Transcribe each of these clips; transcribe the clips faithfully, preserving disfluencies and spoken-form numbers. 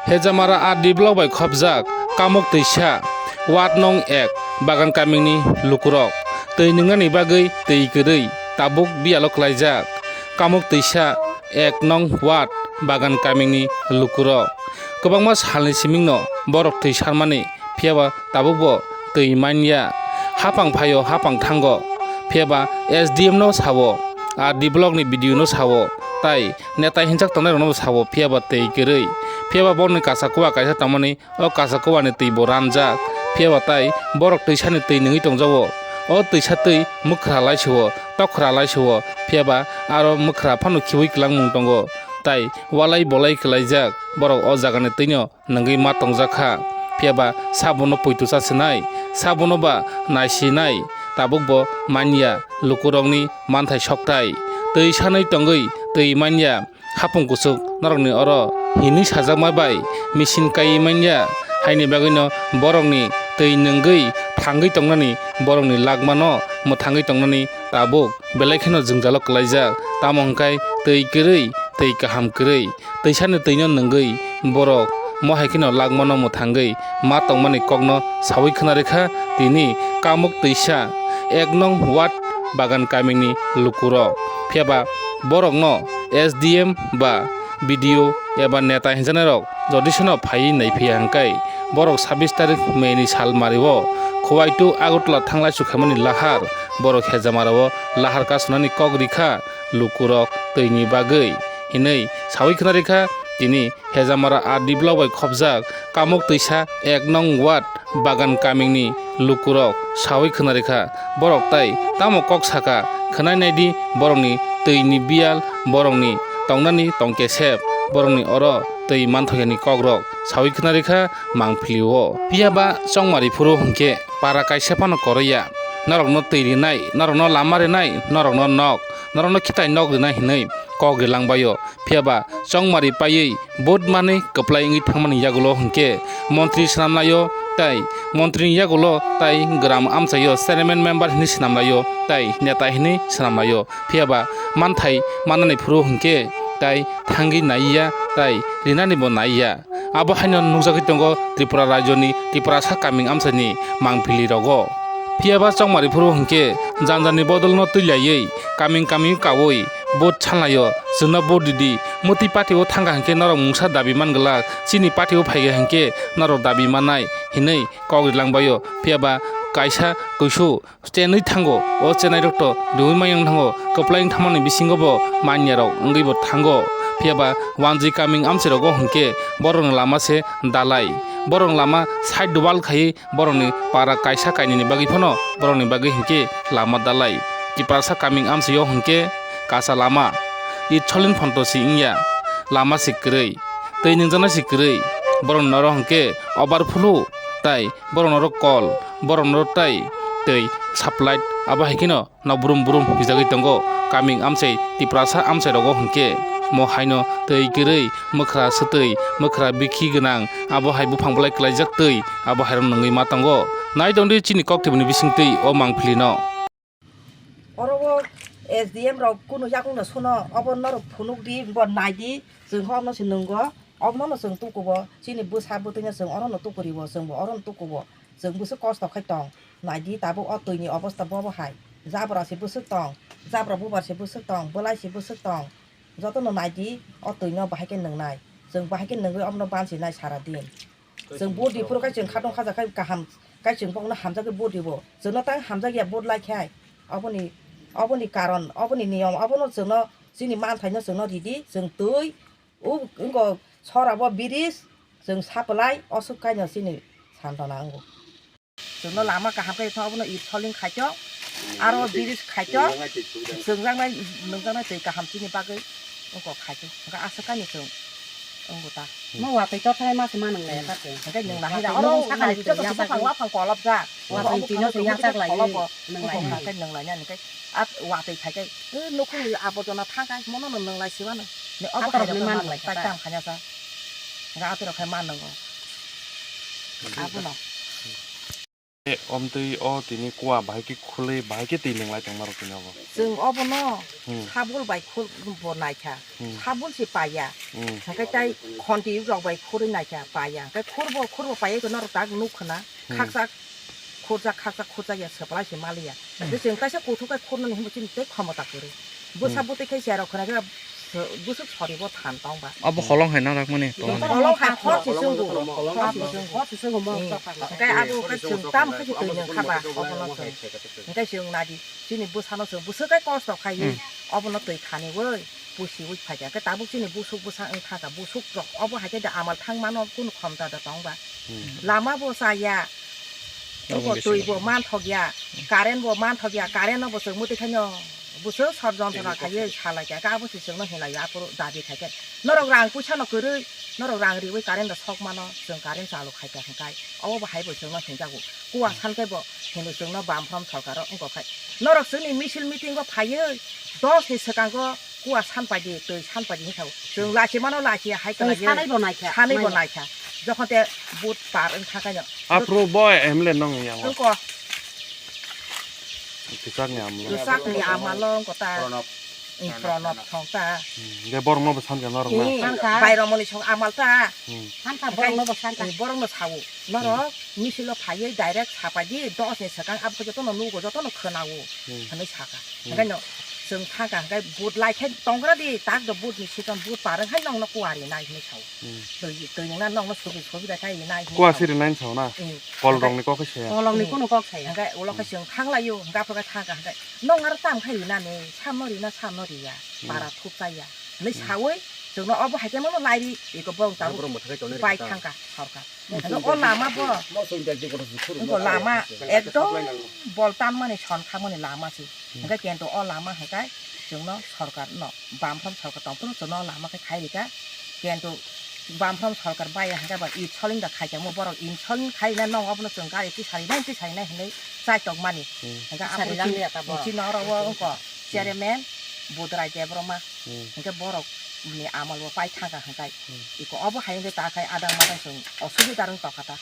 Hejamara R D block bai khopjak Kamuk Twisa, ward nong ek, Bagan Kamingni lukurok twi nwngnani bagwi twi kwrwi tabuk biyalo kwlaijak. Kamuk Twisa ek nong ward, Bagan Kamingni lukurok kwbangma salni simingno borok twi sarmani, phiyaba tabukbo twi manya. Hapang phaio, hapang thango, phiyaba S D M no sao, R D block ni B D O no sao, tai neta hinjak tongnairokno bo sao, phiyaba twi kwrwi. Phiyaba borokni kasa kua kaisa tongmani, o kasa kuani twi bo ranjak, phiyaba tai borok twisani twi nungwi tongjago. O twisa twi mwkhra laisio, tokhra laisio, phiyaba aro mwkhra phano khiui kwlangmung tongo, tai walai bolai kwlaijak borok o jagani twino nungwi ma tongjak kha. Phiyaba sabono poito chasinai, sabono ba naisinai, tabukbo manya lukurokni manthai sokthai. Twi sanwi tongwi twi manya, hapung kuchuk norokni oro hinwi sajakma bai machine kaiwi manya, haini bagwino borokni twi nungwi thangwi tongnani, borokni lagmano mwthangwi tongnani tabuk belai kheno jwngjalo kwlaijak. Tamo hwnkhe twi kwrwi, twi kaham kwrwi. Twisani twino nungwi borok mo hai kheno lagmano mwthangwi ma tongmani kokno saui khna rikha tini Kamuk Twisa ek nong ward Bagan Kamini lukurok. Phiyaba borokno S D M ba B D O eba neta hinjanairok jodi seno phaiwi naiphiya hwnkhe borok sabbish tarik May ni sal mario Khowaitu Agartala thanglai chukhaimani lahar borok Hejamarao lahar kasunani kok rikha lukurok twini bagwi hinwi saui khna rikha tini Hejamara R D block bai khopjak Kamuk Twisa ek nong ward Bagan Kamingni lukurok saui khna rikha. Borok tai tamo kok saka, khwnai naidi borokni twini biyal, borokni tongnani tongkesep, borokni oro twi manthoyani kokrok saui khna rikha mangpilio. Phiyaba chongmari phuru hwnkhe para kaisa phano koroiya. Norokno twi rinai, norokno lama rinai, norokno nok, norokno khitai nok rinai hinwi kok rilangbaio. Phiyaba chongmari paiwi vote manwi kwplai wngwi thangmani yagulo hwnkhe montri swnamlaio tai montrini yagulo tai gram amchaio chairman member hinwi swnamlaio tai neta hinwi swnamlaio. Phiyaba manthai mannani phuru hwnkhe tai thangwi naiya tai rinanibo naiya. Abo haino nukjagwi tongo Tripura rajyoni Tiprasa kaming amchaini mangpili rogo. Phiyaba chongmari phuru hwnkhe janjani bodolno twilaiwi kaming kaming kaui vote sanlaio, chwngno vote ridi, mwtwi party o thangkha hwnkhe norok mungsa dabi man glak, chini party o phaikha hwnkhe norok dabi mannai hinwi kok rilangbaio. Phiyaba kaisa kuisu chenwi thango, o chenairokto riui manyang thango, kwplai wng thamani bisingo bo manyarok wngwi bo thango. Phiyaba wanjwi kaming amchairogo hwnkhe borokni lama se dalai, borokni lama side wall khaiwi borokni para kaisa kainwini bagwi phano borokni bagwi hwnkhe lama dalai. Tiprasa kaming amchaio hwnkhe kacha lama, itsolin phonto si wngya, lama se kwrwi, twi nungjaknai se kwrwi, borokni noro hwnkhe overflow tai borokni noro kol, borokni noro tai twi supply, abo hai kheno no brum brum rijagwi tongo. Kaming amchai Tiprasa amchai rogo hwnkhe mo haino twi kwrwi, mwkhra swtwi, mwkhra bikhi gwnang, abo hai buphang bolai kwlaijak twi, abo hairok nungwi ma tongo. Nai tongdi chini kok tibini bisingtwi o mangpili no. Oro o S D M rok kunu yakung no suno, obo norok phunuk di, bo nai di, chwng ho no se nungo, obo no chwng tukubo, chini bwsa bwtwi no chwng oro no tukuribo, chwng bo oro no tukubo, chwng bwswk kosto khai tong. Naidi tabuk o twini obosta bobo hai. Jabra se bwswk tong, jabra bubar se bwswk tong, bwlai se bwswk tong. Jotono naidi o twino bahai khe nwngnai. Chwng bahai khe nungwi omono bansinai sara din. Chwng vote di phuru khai chwng khatong khaja khai kaham khai chwng bokno hamjagwi vote dibo. Chwngno tang hamjakya vote lai khai. Oboni, oboni karon, oboni niyom, obono chwngno chini manthaino chwngno ridi, chwng twi, o wngko sora bo biris, chwng supply, oswk kaino chini santona wngo. Chwngno lama kaham khe tho, abono itsolin khaito, aro biris khaito, chwngjaknai, nungjaknai twi kaham chini bagwi wngkok khaito. Hwnkhe aswk kainwi chwng wngbo ta. Mo watwi tor thai ma se ma nung laya ta chwng. Hwnkhe nung lahai da, oro nung sakani nai joto se buphang waphang kolop jak. Watwi tino se yasak lai nung lai. Hwnkhe nung lai nani khe, at watwi khai khe, nukhungni aborjona thang khe, mono nung lai se mano. Atorok ni ma nung lai khe tai ta. Tam khanya sa. Hwnkhe atorok khai ma nungo. Abono. Omtwi o tini kua bahai khe khulwi, bahai khe twi nwnglai tong norok tini obo. Chwng obono Hmm. sabul bai khul bo naikha. Hmm. Sabul se paiya. Hmm. Hwnkhe tai khonti rok bai khurwi naikha, paiya. Hwnkhe khurbo, khurbo paiya khe norok tak nuk khna. Hmm. Khaksa khurjak, khaksa khurjak ya, swpalai se maliya. Hmm. Tei chwng kaisa kuthuk khe khurnani hinwi chini tei khomota kwrwi. Bwsa Hmm. bwtwi khe cherok khna khe bwswk sori bo than tong ba. Abo holong hai narakmani tong. Holong hai hor se chwngo. Hor se chwngo. Hor se chwngo mo Hmm. tokha. Hwnkhe abo khe chwng tam khe se twi nung kha ba, obono chwng. Hwnkhe chwng nadi, chini bwsano chwng bwswk khe kosto khaiwi, Hmm. obono twi khaniwi, pusiwi phaikha. Hwnkhe tabuk chini busuk bwsa wng kha kha, busuk rok obo hai khe da amal thang mano kunu khomta da tong ba. Hmm. Lama bo chaya, Abo twi bo manthok ya, current bo manthok ya, current no bo chwng mwtwi khaino. Bwswk sor jontona khaiwi salai kha, abo se chwngno hinlai aphuru dabi khai khe. Norok rang puisa no kwrwi, norok rang riwi current rok sok mano, chwng current chalu khai kha hwnkhe. Obo bo hai bo chwngno hinjago. Kua san khe bo hinwi chwngno bamphrom sorkar o wngkok khai. Norok chwngni misil meeting o phaiwi dos ni swkango kua san paidi, twi san paidi hinwi sao. Chwng lachi mano lachi hai Chwng kwlaiwi sanai bo naikha, sanai bo naikha. Jokhon te vote par wng kha khaino. Aphuru bo M L A nong yang. Wngkok. Kwchakni amlo. Kwchakni amalo wngkok ta. Pranab. Hmm, Pranab thong ta. Hmm, je borokno bo sankha norok na. Hmm, Sankha. Bairomoni song amal ta. Hmm. Sankha, borokno bo sankha. Hmm, borokno sao. Norok misilo phaiwi direct sapaidi dos ni swkang abo jotono nugo, jotono khwnao Hmm. hinwi sakha. Hmm. Hwnkhe no chwng thangkha hwnkhe vote lai khe tongra di tak do vote ni season vote par wng hai nongno kuari nai hinwi sao. Hmm. Twi, twi nungna nongno subi, subi da khai nai hinwi Kua sao. Siri nai sao na? Hmm. Kol rokni kok khe saya. Kolokni Hmm. kunu kok saya. Hwnkhe ulo khe chwng thanglaio, hwnkhe aphuru khe thangkha hwnkhe nong aro tam khai rinani, samno rina, samno riya, Hmm. para thup chaya. Hinwi Hmm. sawi chwngno obo hai khe mano lairi, eko borok tabuk Borok mwthangwi tongnai bai rwkha. Thangkha sorkar. Hwnkhe o lama bo, Mosong bag di kotor se khuru wngkho mosong lama bag di. Ekdom bol tanmani son khamani lama se. Hmm. Hwnkhe kento o lama hwnkhe chwngno sorkar no, bamphrom sorkar tongphuru chwngno o lama khe khai rikha. Kento bamphrom sorkar baiya hwnkhe ba insulin da khai tongmo borok insulin khai na nong obono chwng gari tisari nai tisari nai hinwi chai tongmani. Hmm. Hwnkhe Tisari aphuru lang chini, liya ta borok. Chini oro o wngkho Hmm. chairman Budrai Debbarma. Hmm. Hwnkhe borok ni amal bo pai thangkha hwnkhe Hmm. iko obo hai wngkhe ta khai adang madang chwng osubida rwng tongkha ta.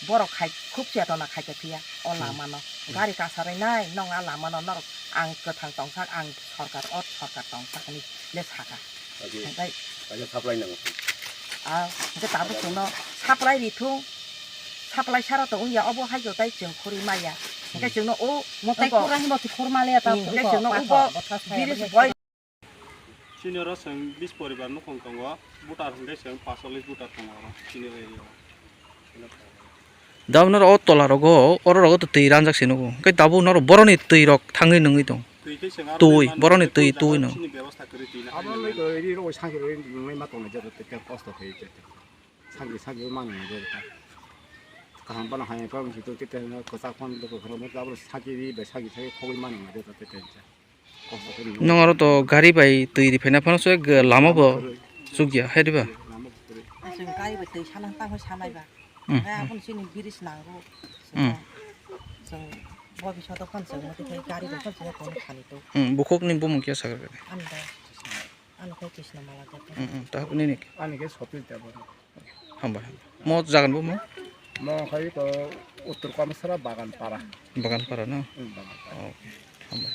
Borok khai khub chetona khai khe phiya o Hmm. lama no. Hmm. Gari kasarwi nai nong a lama no norok ang kwthang tongsak ang sorkar o sorkar tongsak hinwi le sakha. Agi, Hwnkhe agi supply nango. A hwnkhe tabuk chwngno supply rithung supply sara to wngya obo hai khe tai chwng khurwi maya. Hwnkhe Hmm. chwngno o Motai nokho khura himo ti khurma le ta Hmm, hwnkhe khurma chwngno pathor, ubo bothas thaya bini bini. Boi Chini oro chwng bis poribar nukhung tongo, voter hwnkhe chwng pash chollish voter tongo oro chini area o. Jabon oro o tola rogo, oro rogo to twi ranjak se nugo. Hwnkhe tabuk norok boroni twi rok thangwi nungwi tong. Twi khe chwng aro Twi, twi manwi boroni twi, twi twi no. Chini bebosta kwrwi twi na Abo hai nai manwi. Rwi rwi rogo sanki rwi nungwi ma tongo jebo tei kosto khe tei. Sanki sanki ma nungwi jebo ta. Kaham bono hai khe wngsi to tei tei kwchak phano dukhu khoro mo abo sanki ri bai sanki sai khogwi ma nungwi jebo tei tei. Nong aro to gari bai twi ri phaina phano se lama bo chukya hai diba? Aswk gari bai twi sana tamo sanai ba. Hmm. Nai aboni chini bridge nango. Hmm. Chwng bo bisodo phano chwng motwi khai gari bai phano chwng kono thani to. Hmm, bukhuk ni bumung kya sakar kani? Ano da. Ano khe Krishna Mala jato. Hmm, hmm, ta hapni ni. Ani khe Sopil Debbarma. Hambai, hambai. Mo jagan bo mo? Mo khai ko Uttor Kamasara Bagan Para. Bagan Para no? Hmm, Bagan Para. Oh, hambai.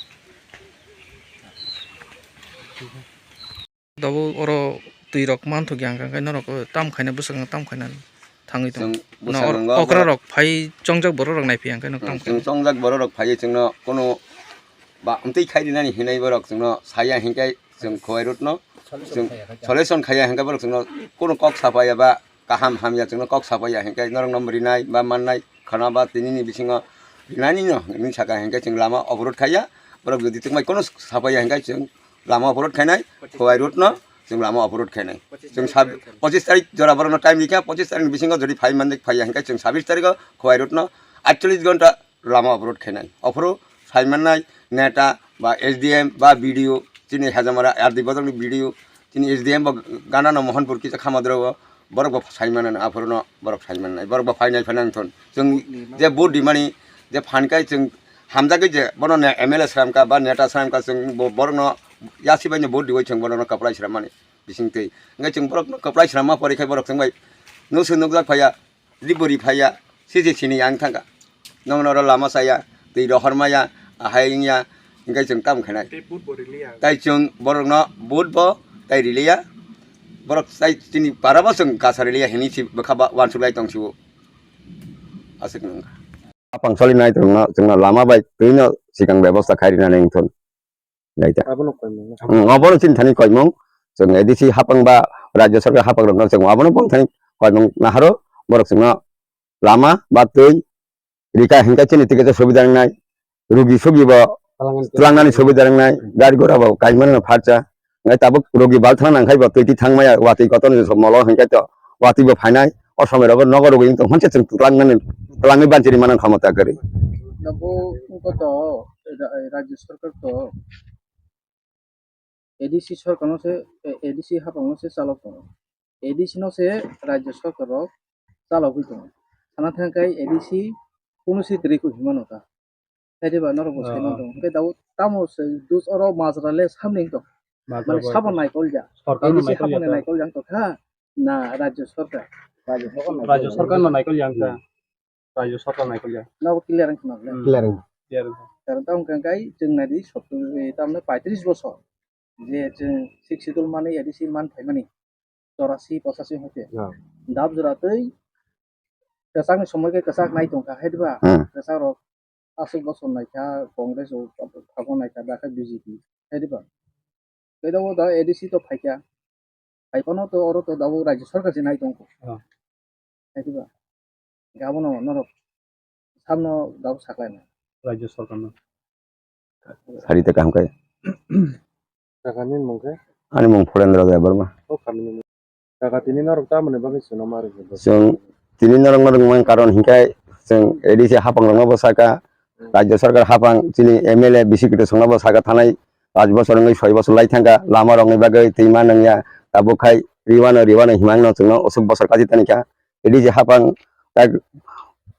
Dabo oro twi rok manthok yang kha, norok tam khaina bwswk tam khaina thangwi tong. Chwng No, bwswk or-, nango okra borok. Rok phai chongjak borok rok nai phi yang kha, nok tam Chwng khaina. Chongjak borok rok phai chwngno kono ba amtwi khai rinani hinai borok chwngno saya hinkai chwng khowai rutno chwng solution khaya hinkai borok chwngno kono kok sapaya ba kaham hamya chwngno kok sapaya hinkai norok no rinai ba mannai khana ba tini ni bisingo rinani no hinwi saka hinkai chwng lama oborot khaya borok jodi twmai kono sapaya hinkai chwng lama oborot khainai khowai rutno chwng lama oborot khainai chwng sab-, pochis tarik jora borokno time rikha pochis tarik ni bisingo jodi phai mande phaya hinkai chwng sabis tariko khowai rutno aitchollis gonta lama oborot khainai. Ophuru saimannai neta ba S D M ba B D O, chini Hajamara R D bodolni B D O, chini S D M bo ganano Mohanpur kisa khamadrogo, borok bo saimanani aphuruno borok saimannai, borok bo phainai phainai thon. Chwng je vote dimani je phankai chwng hamjagwi je bono ne M L A sramkha ba neta sramkha chwng bo borokno yasibaino vote diwi chwng bono kwplai srammani bisingtwi. Hwnkhe chwng borokno kwplai sramma porikhai borok chwngbai nusu nukjak phaiya. Ribori phaiya, sisi sini yang thangkha. Nokno oro lama chaya, twi rohor maya, ahai wngya, hwnkhe chwng tamo khainai. Tei vote bo riliya. Tai chwng borokno vote bo tai riliya. Borok tai chini para bo chwng kasa riliya hinwi si bwkha ba uansuk lai tong sio. Aswk nung. Hapang solinai tongno chwngno lama bai twino sikang bebosta khai rinani wngthun. Laita. Abono koimung. Hmm, obono chini thani koimung. Chwng A D C hapang ba Rajya Sarkar hapang rokno chwng obono bong thani koimung naharo borok chwngno lama ba twi rika hinkhe chini tike subida wngnai. Rugi sugi bo tlangnani subida wngnai. Gari gora bo kaimani no pharcha. Ngai tabuk rogi bal thang nang khai bo twi twi thang maya watwi kotor ni molo hinkhe to watwi bo phainai o somoi rogo nogo rogo wng tong hwnse chwng twlang nani twlangwi banchiri mano khamota kwrwi. Nabo wngkha to ra-, rajya sarkar to A D C sarkar no se, A D C hapang no se chalok tongo. A D C no se rajya sarkar rok chalogwi tongo. Sana thang khai A D C kunu se kwrwi kho himano ta. Khe diba norok bo saiman tongo. Hwnkhe daud tamo se dus oro majra le samni tong. Mane sabo naikol ja. Sorkar no naikol ja. A D C hapang naikol ja tong kha. Na rajya sarkar. Rajya sarkar no naikol ja wngkha. Rajya sarkar naikol ja. Nabo clear wngkha na. Clear wngkha. Clear wngkha. Karon tamo hwnkha khai chwng nai di sotto, eh, tamni paitris bosor. Je chwng six schedule mani A D C man phaimani. Chorasi, pochasi hoite. Dab jora tei kwchakni somoi khe kwchak nai tongkha, hai diba? Kwchak rok aswk bosor naikha, Congress o phago naikha, dakha B J P, hai diba? Tei da o da A D C to phaikha, phaiphano to oro to da o rajya sarkar se nai tongkho. Hai diba? Abono norok samno da o saklaina. Rajya sarkar no. Sari te kaham kai. Kakani mung khe? Ani mung Phurendra Debbarma. O kamini mung. Kaka tini norok tamoni bagwi chwngno ma rwngkhe? Chwng tini norok no rwngmani karon hinkhe chwng A D C hapang rokno bo saka, Rajya Sarkar hapang chini M L A bisi kwtwsongno bo saka thanai paanch bochor wngwi soi bochor lai thangkha lama rokni bagwi twi ma nangya tabuk khai riwano riwano himang no chwngno usuk bochor kachi tani kha. A D C hapang tak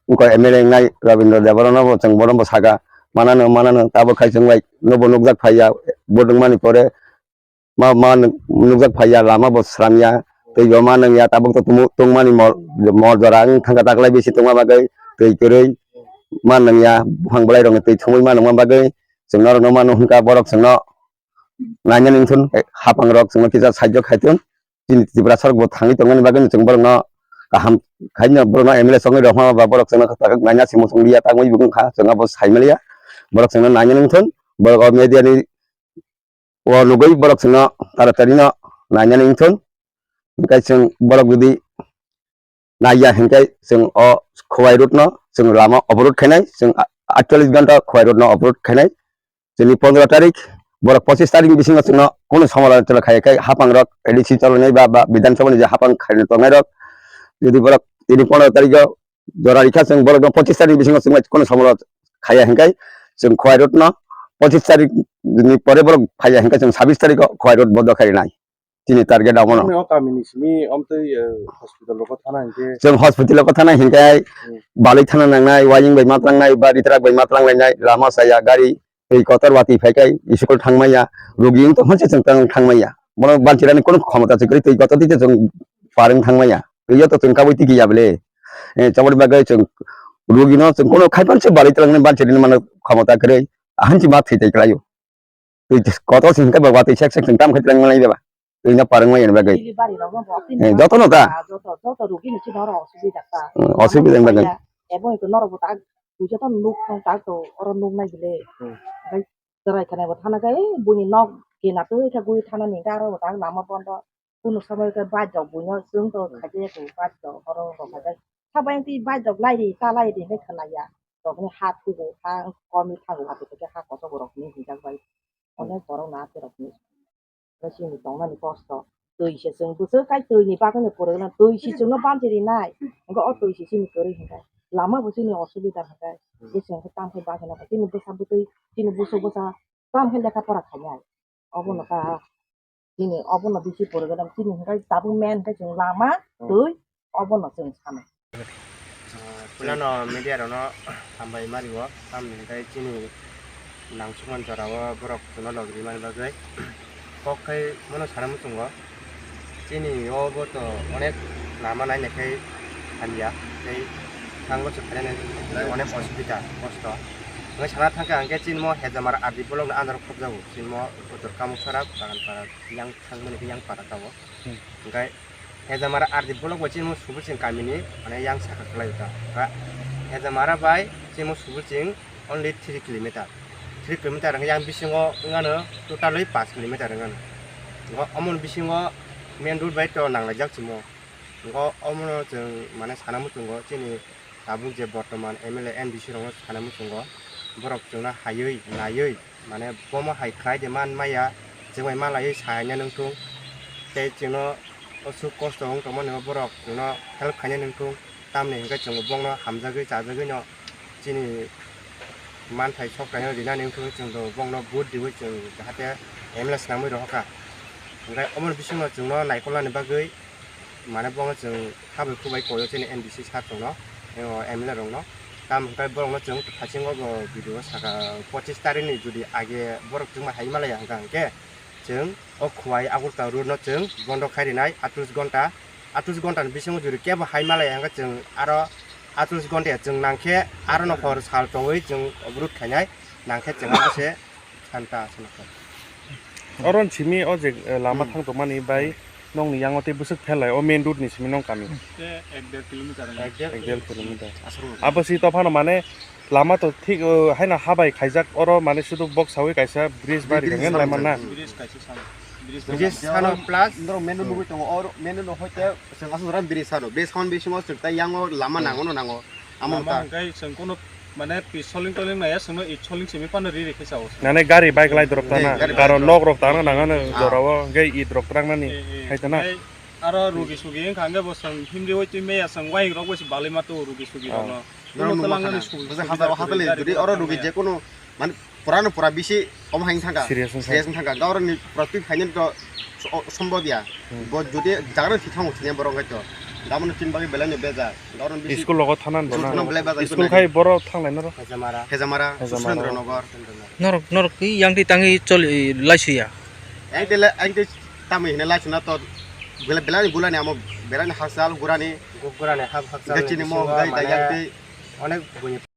wngkha M L A wngnai Rabindra Debbarma no bo chwng bono bo saka manano manano tabuk khai chwng bai nobo nukjak phaiya vote wngmani pore ma, ma nwng-, nukjak phaiya, lama bo sramya, twi bo ma nangya, tabuk to tumu-, tungmani mol, mol jora wng thangkha taklai bisi tungma bagwi twi kwrwi ma nangya, buphang bwlai rokni twi thumwi ma nangma bagwi chwng norokno mano hwnkha, borok chwngno nainani wngthun, hapang rok chwngno kisa sahajyo khaithun, chini Tiprasa rok bo thangwi tongmani bagwi chwng borokno kaham khaino borokno M L A songwi rwkma ba borok chwngno naina se muchung liya tangwi bo wngkha, chwng abo saimaliya, borok chwngno nainani wngthun, borok o media ni O nugwi borok chwngno taratari no nainani wngthun. Hinkhe chwng borok jodi naiya hinkhe chwng o Khowai road no chwng lama oborod khainai, chwng a-, aitchallis ghonta Khowai road no oborod khainai. Chini pondro tarik borok pochis tarik ni bisingo chwngno kunu somolotona khaiya khe hapang rok A D C cholonai ba, ba Bidhan Sabha ni je hapang khaina tongnai rok jodi borok tini pondro tarik o jora rikha chwng borok no pochis tarik ni bisingo chwng bai kunu somolot khaiya hinkhe chwng Khowai road no pochis tarik ni pore borok phaiya hinkhe chwng sabis tarik o Khowai road bondo khainai chini target abono. Tamni o kami ni simi omtwi, eh, hospital rogo thana hinkhe? Chwng hospital rogo thana hinkhe Hmm. balwi thana nangnai, waying bai matlangnai, ba ritrak bai matlang lainai, lama chaya, gari twi kotor watwi phaikhai school thangmaya, rugi wng tongkha se chwng tang thangmaya. Bono banchirani kunu khomota se kwrwi twi kotor twi se chwng par wng thangmaya. Twi o to chwng kabui tiki ya bwle. Eh, choboni bagwi chwng rugino chwng kunu khai phan se balwi twlangnai banchirani mano khomota kwrwi. Ahan se ma thwi tai kwlaio. Twi kotor se hwnkhe ba watwi sek sek chwng tam khai twlang manai ba. Twi no par wng maya ni bagwi. Delivery rok no bo tini Eh, joto no ta? Ah, joto, joto rugi ni chini oro osubida ta. Hmm, osubida ni bagwi. Abo hwnkhe norok bo ta Puja to nuk tong tak to oro nuk nai bile. Hmm. Bai chwrai khana bo thana khe, eh, buini nok kena twi khe gui thana ni garo bo tak lama bondo. Kunu somoi khe bike rok buino chwng to Hmm. khaide to bike rok oro rok khaide. Tha bai twi bike rok lai ri ta lai ri hinwi khwlaiya. Rok ni ha thugo ha komi thago ha to khe ha kotor rok ni hinjak bai. Hmm. Onek borok na te rok ni. Chini tongnani kosto. Twi se chwng bwswk kai twi ni bagwi no pore gwnang. Twi se chwngno banchi rinai. Hwnkhe o twi se chini kwrwi hwnkhe. Lama bo chini osubida hwnkhe. Bwswk hwnkhe tamo khe bagwi no chini bwsa bwtwi, chini bwswk bwsa tamo khe lekha pora khainai. Obono ka chini obono bisi pore gwnang. Chini hwnkhe tabuk main hwnkhe chwng lama, twi, obono chwng sanai. Puilano media rokno hambai mario, tamni hwnkhe chini nangsukmani jorao borok chwngno logi rimani bagwi. Kok khai bono sana muchungo, chini o bo to onek lama naina khai hamya, tei Ang bwswk khainani onek osubida, kosto. Hwnwi sana thangkha hwnkhe chini mo Hejamara R D block ni under o khobjago. Chini mo Uttor Kamuksara, Baganpara, yang thangmani khe yang para tabok. Hmm. Hwnkhe Hejamara R D block bai chini mo Subuching kamini, mane, yang saka kwlai ta. Ba Hejamara bai chini mo Subuching only three kilometer. Three kilometer hwnkhe yang bisingo wngano totally paanch kilometer wngano. Ngo omoni bisingo main road bai to nanglaijak chini mo. Ngo omono chwng, mane, sana muchungo chini tabuk je bortoman M L A, M D C rokno sana muchungo, borok chwngno haywi naiwi, mane, bomo hai khlai de man maya, chwng bai malaiwi saina nung thung, tei chwngno osuk kosto wng tongmani borok chwngno help khaina nung thung, tamni hwnkhe chwng bongno hamjagwi chajagwino chini manthai sokraino rinani wng thung, chwng bongno vote riwi chwng jahate M L A swnamwi rohorkha. Hwnkhe omoni bisingno chwngno naikolnani bagwi, mane, bono chwng habai khubai koyo chini M D C sir chwngno, o M L A rokno. Tamo hwnkhe borokno chwng thasingo bo video o saka, pochis tarikni jodi age borok chwngma hai malaya hwnkha hwnkhe chwng o Khowai Agartala road no chwng bondo khai rinai atris gonta, atris gonta ni bisingo jodi kebo hai malaya hwnkhe chwng aro atris gonta ya chwng nangkhe aro no hor sal tongwi chwng obrood khainai, nangkhe chwng abo se. Santa aswk nokha. Oro simi o je, eh, lama Hmm. thang tongmani bai Hmm. nokni yango tei bwswk phelai o main road ni simi nong kami. Te ek der kilometer wngkha. Ek der Ek der kilometer. Aswk nokha. Abo si to phano mane lama to thik, o, haino habai khaijak oro mane sudu bok sawi kaisa bridge bari Bridge khangen sano laima na. Hmm. Bridge kaisa sano. Bridge Bridge sano. Sano plus Norok main road Hmm. nugwi tongo, oro main road no hoite chwng aswk ram bridge sano. Bridge sano bisingo chwng tai yango lama Hmm. nango no nango. Amo Lama ta. Hwnkhe chwng kono mane pi soling toling naiya, chwngno i soling simi phano ri ri khe chao. Nane gari bike lai drop tana, Gari bike karon drop. Nok rok tana nangano Ah. jorao, hwnkhe i drop trangnani Eh, eh, hai tana. Tei aro rugi sugi wngkha hwnkhe bo chwng himri oi twi meya chwng wayeng rok bo se balai ma to rugi sugi Ah. rokno. Norok Bono nukma twlangmani khana. sugi Bwsa sugi hata rok hata le gari jodi rok oro rugi tangya. Je kono mane pura no pura bisi omo hai thangkha. Serious wngkha. Serious wngkha. Gaurani protwi khainani to so-, sombob ya. Hmm. Bo jodi jaga no thik thango thina borok hwnkhe to. Gabon tin bagwi belai no beja. School logo thanan bo na. School khai boro thanglai noro. Hejamara. Hejamara. Hejamara. Surendra Nagar. Norok, norok twi yang twi tangwi choli laisuya. Ang tele, ang tei tamwi hine laisuna to bela, belani gulani amo belani hakchal gurani. Gurani hak hakchal. Gachini mo gai gai yang tei. Onek bui.